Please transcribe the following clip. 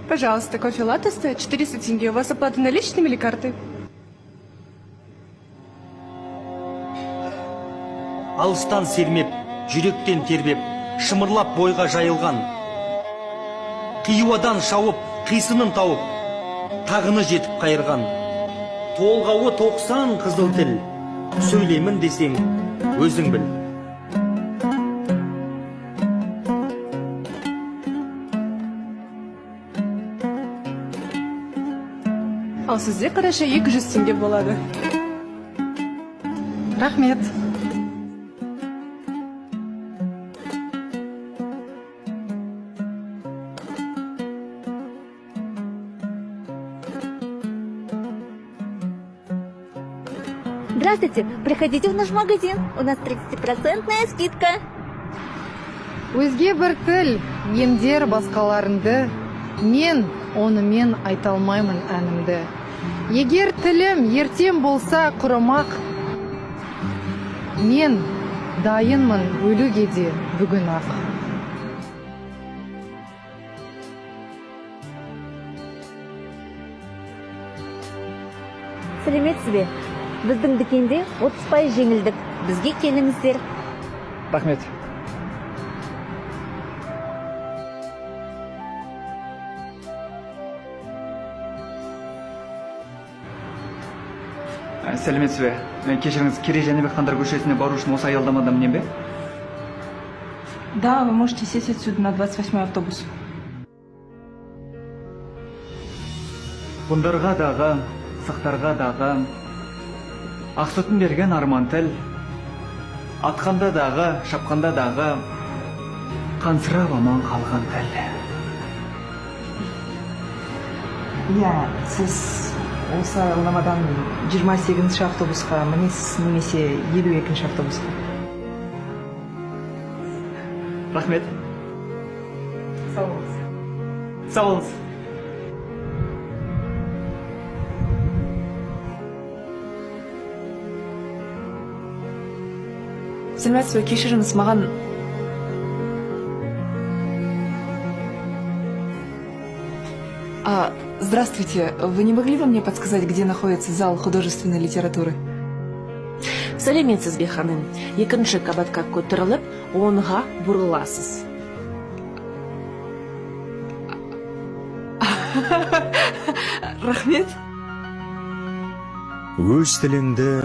Пожалуйста, кофе латте стоит 400 тенге. У вас оплата наличными или картой? Алыстан сермеп, жүректен тербеп, шымырлап бойға жайылған, Қиуадан шауып, қисынын тауып, тағыны жетіп қайырған, толғауы 90 қызыл тіл. Сөйлеймін десең, өзің біл. Ал сізде қараша 200 теңге болады. Рахмет. Здравствуйте, приходите в наш магазин. У нас 30% скидка. Өзге бір тіл емдер басқаларыңды, мен онымен айта алмаймын әнімді. Егер тілім ертең болса құрымақ, мен дайынмын өлуге де бүгін ақ. Сәлеметсіз бе? Біздің дүкенде 30% жеңілдік. Бізге келіңіздер. Рахмет. Сәлеметсіз бе? Кешіріңіз, Керей Жәнібек хандар көшесіне бару үшін осы аялдамадан мінем бе? Да, вы можете сесть отсюда на 28 автобус. Ғұндарға дағы, сақтарға дағы, ақ сүтін берген арман тіл, атқанда дағы, шапқанда дағы, қансырап аман қалған тіл. Иә, сіз осы аялдамадан 28 автобусқа мінесіз немесе 52 автобусқа. Рахмет. Сау болыңыз. Сау болыңыз. Сәлеметсіз бе, кешіріңіз, маған здравствуйте, вы не могли бы мне подсказать, где находится зал художественной литературы? Сәлеметсіз бе, ханым. Екінші қабатқа көтеріліп, оңға бұрыласыз. Рахмет. Өз тіліңді